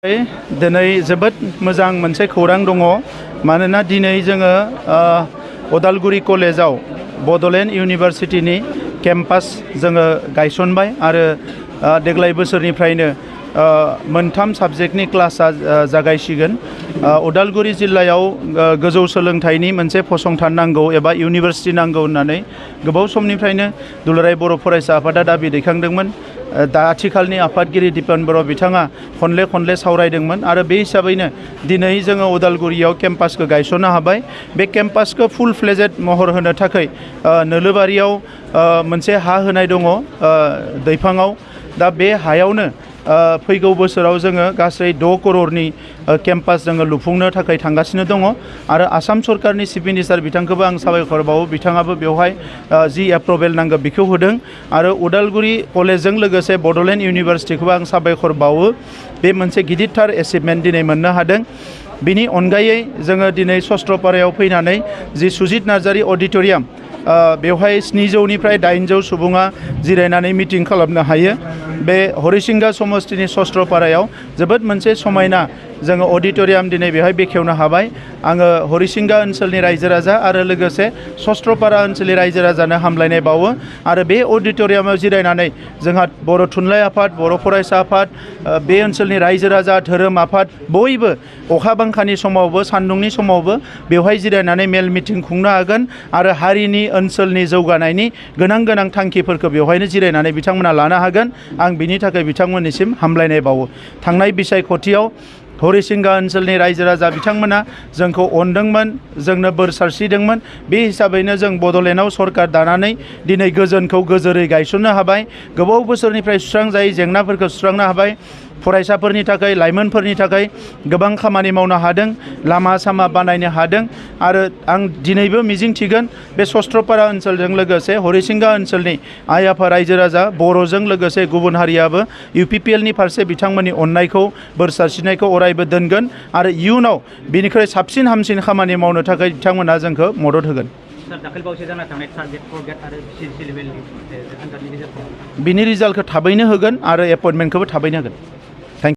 दिनै जोबोद मोजां मोनसे खौरां दङ मानोना दिनै जोङो उदालगुरि कलेजाव बड'लेण्ड इउनिभारसिटिनि केम्पास जोङो गायसनबाय आरो देग्लाय बोसोरनिफ्रायनो मोनथाम साबजेक्टनि क्लासा जागायसिगोन। उदालगुरि जिल्लायाव गोजौ सोलोंथाइनि मोनसे फसंथान नांगौ एबा इउनिभारसिटि नांगौ होननानै गोबाव समनिफ्रायनो दुलाराय बर' फरायसा आफादा दाबि दैखांदोंमोन। दा आथिखालनि आफादगिरि दिपेन बर' बिथाङा खनले सावरायदोंमोन आरो बे हिसाबैनो दिनै जोङो उदालगुरियाव केम्पासखौ गायसननो हाबाय। बे केम्पासखौ फुल फ्लेजेड महर होनो थाखाय नोलोबारियाव मोनसे हा होनाय दङ दैफाङाव। दा बे हायावनो फैगौ बोसोराव जोङो गासै 6 करोड़नि केम्पास जोङो लुफुंनो थाखाय थांगासिनो दङ आरो आसाम सरकारनि चिफ मिनिस्टार बिथांखौबो आं साबायखर बावो। बिथाङाबो बेवहाय जि एप्रुभेल नांगौ बेखौ होदों आरो उदालगुरि कलेजजों लोगोसे बड'लेण्ड इउनिभारसिटिखौबो आं साबायखर बावो। बे मोनसे गिदिरथार एचिभमेन्ट दिनै मोननो हादों। बिनि अनगायै जोङो दिनै सस्त्रपारायाव फैनानै जि सुजित नार्जारि अडिट'रियाम बेवहाय 700निफ्राय 800 सुबुङा जिरायनानै मिटिं खालामनो हायो। बे हरिसिंगा समस्तिनि सस्त्रपारायाव जोबोद मोनसे समायना जोङो अडिट'रियाम दिनै बेवहाय बेखेवनो हाबाय। आङो हरिसिंगा ओनसोलनि रायजो राजा आरो लोगोसे सस्त्रपारा ओनसोलनि रायजो राजानो हामलायनाय बावो आरो बे अडिट'रियामाव जिरायनानै जोंहा बर' थुनलाइ आफाद, बर' फरायसा आफाद, बे ओनसोलनि रायजो राजा, धोरोम आफाद बयबो अखा बांखानि समावबो सान्दुंनि समावबो बेवहाय जिरायनानै मेल मिटिं खुंनो हागोन आरो हारिनि ओनसोलनि जौगानायनि गोनां थांखिफोरखौ बेवहायनो जिरायनानै बिथांमोना लानो हागोन। आं बिनि थाखाय बिथांमोननिसिम हामलायनाय बावो। थांनाय बिसायख'थियाव हरिसिंगा ओनसोलनि रायजो राजा बिथांमोना जोंखौ अनदोंमोन, जोंनो बोर सारस्रिदोंमोन। बे हिसाबैनो जों बड'लेण्डआव सरकार दानानै दिनै गोजोनखौ गोजोरै गायसननो हाबाय। गोबाव बोसोरनिफ्राय सुस्रांजायै जेंनाफोरखौ सुस्रांनो हाबाय। फरायसाफोरनि थाखाय, लाइमोनफोरनि थाखाय गोबां खामानि मावनो हादों, लामा सामा बानायनो हादों आरो आं दिनैबो मिजिंथिगोन बे सस्त्रपारा ओनसोलजों लोगोसे हरिसिंगा ओनसोलनि आइ आफा रायजो राजा बर'जों लोगोसे गुबुन हारियाबो UPPLनि फारसे बिथांमोननि अननायखौ, बोर सारस्रिनायखौ अरायबो दोनगोन आरो इयुनाव बिनिख्रुइ साबसिन हामसिन खामानि मावनो थाखाय बिथांमोना जोंखौ मदद होगोन। बिनि रिजाल्टखौ थाबैनो होगोन आरो एपइन्टमेन्टखौबो थाबैनो होगोन।